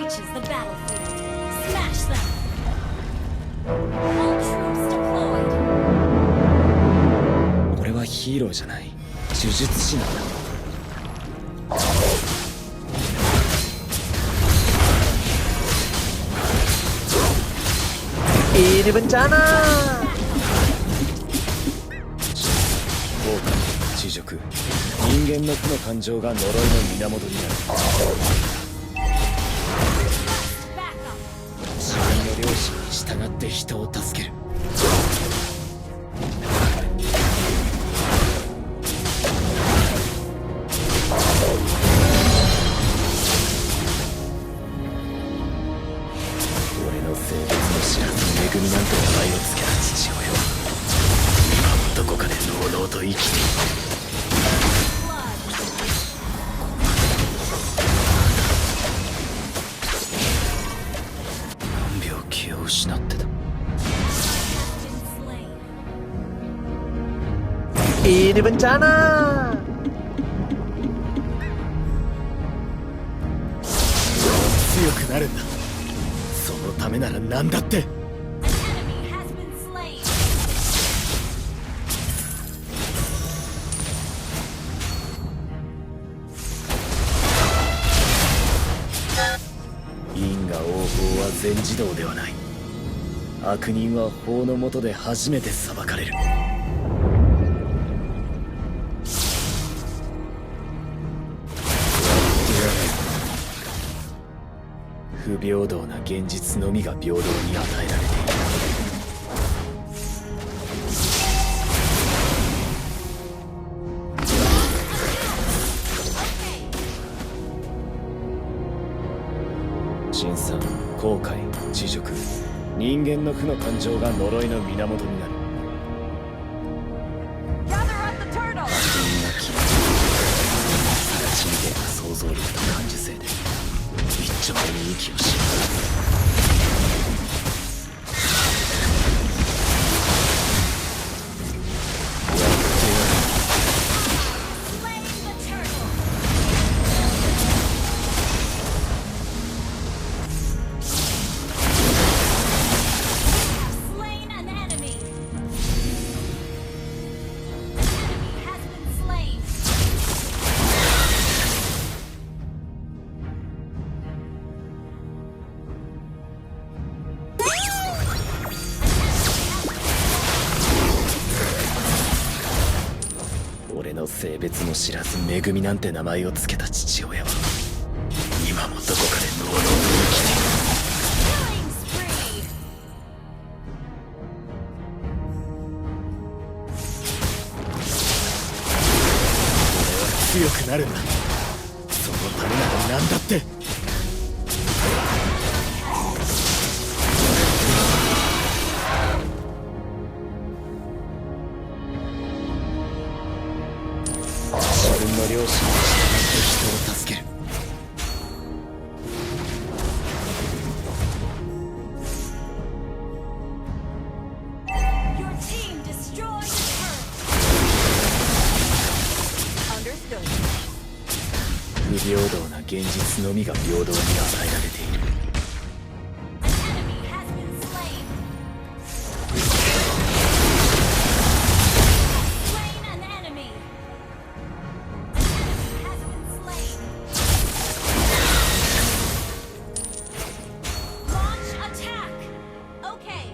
reaches the battlefield, smash them. All troops deployed. 俺はヒーローじゃない、呪術師なんだ。Ini bencana. 効果、知辱、人間の負の感情が呪いの源になる。自分の良心に従って人を助ける。俺の性別の知らず恵みなんて名前を付けた父親は今もどこかでのうのうと生きている。何秒気を失ってた。 Ini bencana. 強くなるんだ。そのためなら何だって。 An enemy has been slain. 因果応報は全自動ではない。悪人は法の下で初めて裁かれる。不平等な現実のみが平等に与えられている。辛酸、後悔、知辱、人間の負の感情が呪いの源になる。 Gather up the turtle. 悪人が消える。直ちに出た想像力と感受性で一丁に息をしよう。 Slain the turtle. Slain an enemy. Enemy has been slain. 俺の性別も知らず恵みなんて名前を付けた父親は今もどこかでのうのうと生きている。 Killing spree. 強くなるんだ。そのためなら何だって。自分の良心に従って人を助ける。 Your team destroyed the turret. Understood. 不平等な現実のみが平等に与えられている。 Enemy has been slain. Slain an enemy. Has been slain. Launch attack. Okay.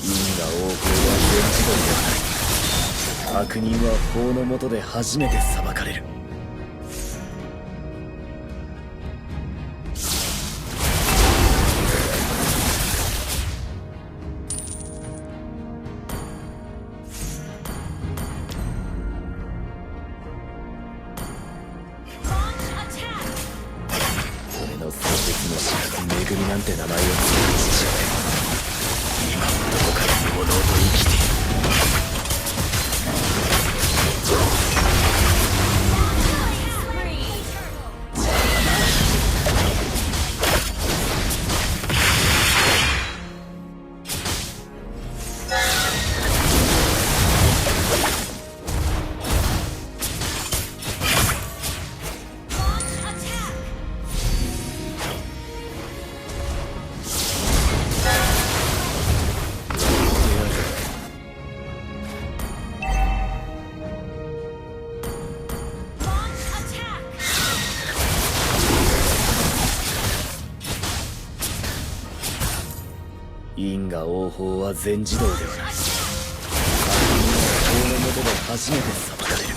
因果応報は全自動ではない。悪人は法の下で初めて裁かれる。 Launch attack. 俺の性別の知らず恵みなんて名前を付けた父親は今もどこかでのうのうと生きている。 Down 因果応報は全自動ではない。法の下で初めて裁かれる。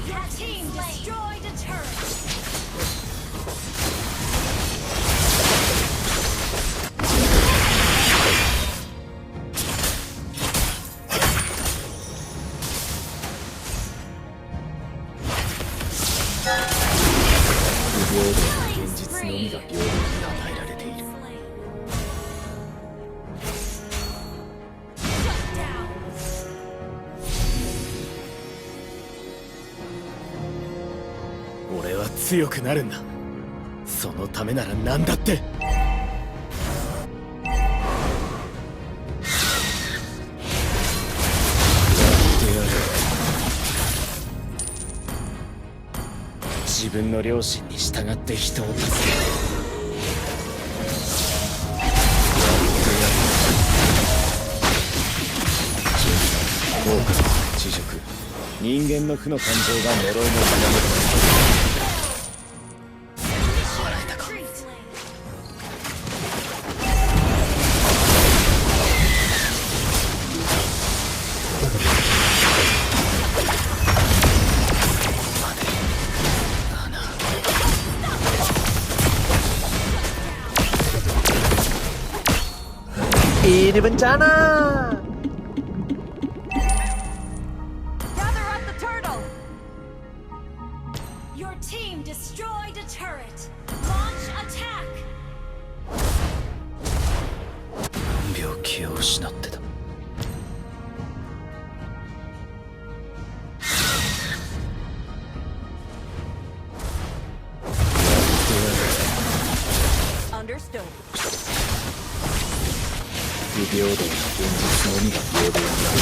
Your team destroyed a turret. 不平等な現実のみが平等に与えられている。 Shut down. 俺は強くなるんだ。そのためなら何だって。自分の良心に従って人を助ける。効果、知熟、人間の負の感情が呪いの源だ。笑えたか。 Ini bencana. Gather up the turtle. Your team destroyed a turret. Launch attack. 病気を失ってた。 Understood. 不平等な現実のみが平等になる。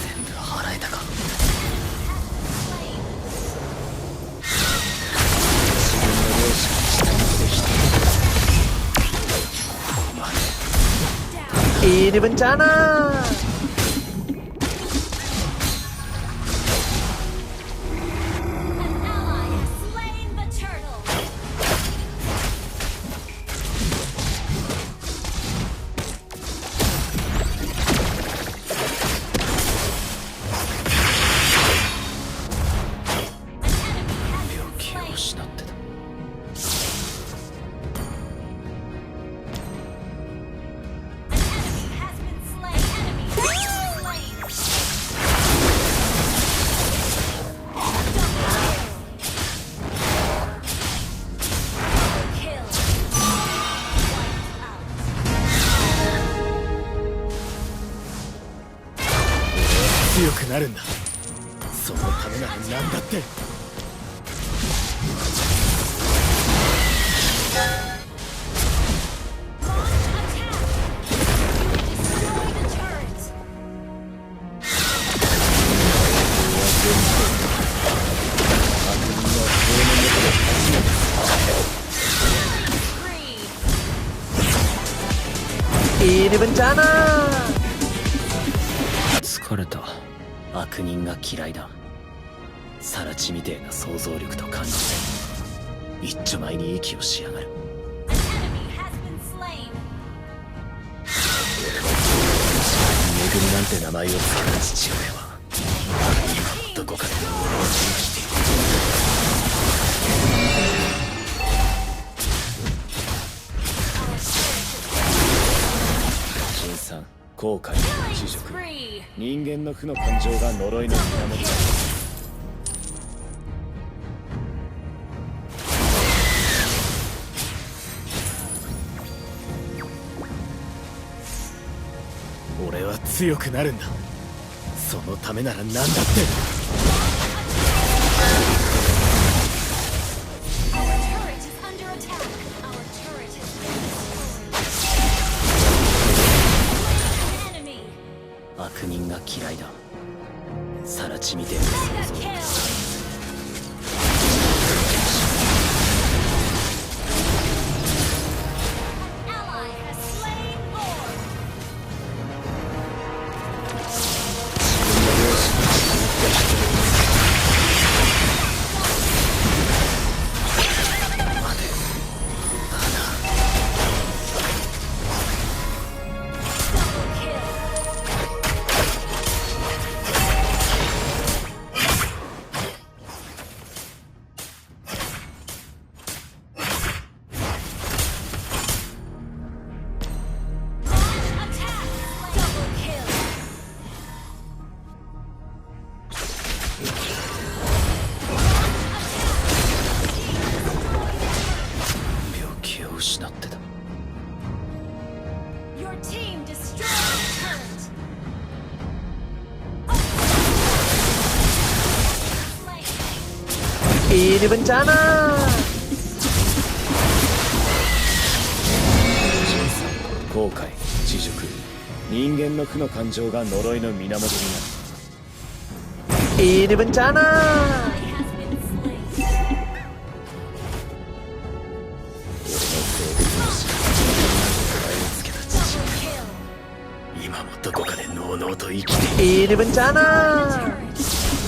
全部払えたか。自分の良心に従って人をここまで。 Ini bencana. An ally has slain the turtle. An enemy has 病 been 気を slain. 失ってた。 An enemy has been slain. Enemy has been slain. Double kill. Wiped out. 強くなるんだ。そのためなら何だって。 Launch attack. Destroy the turret. 悪人は法の下で初めて。 Spree. Ini bencana. 疲れた。悪人が嫌いだ。サラチみてえな想像力と感受性。一丁前に息をしやがる。 An enemy has been slain. めぐみなんて名前を付けた父親はどこかで生きている。辛酸、後悔、 Killing 知熟、 spree. 人間の負の感情が呪いの源だ。 俺は強くなるんだ。そのためなら何だって。 Our turret is under attack. Our turret has been destroyed. An enemy. 悪人が嫌いだ。サラチみてえな想 Mega 像力。 kill. An ally has slain Lord. 1분잖아. 後悔恥辱人間の負の感情が呪いの源になる 1분잖아. has been slain. 俺の壮絶な死をつけた父 Double kill. 今もどこかでのうのうと生きている 1분잖아. Turret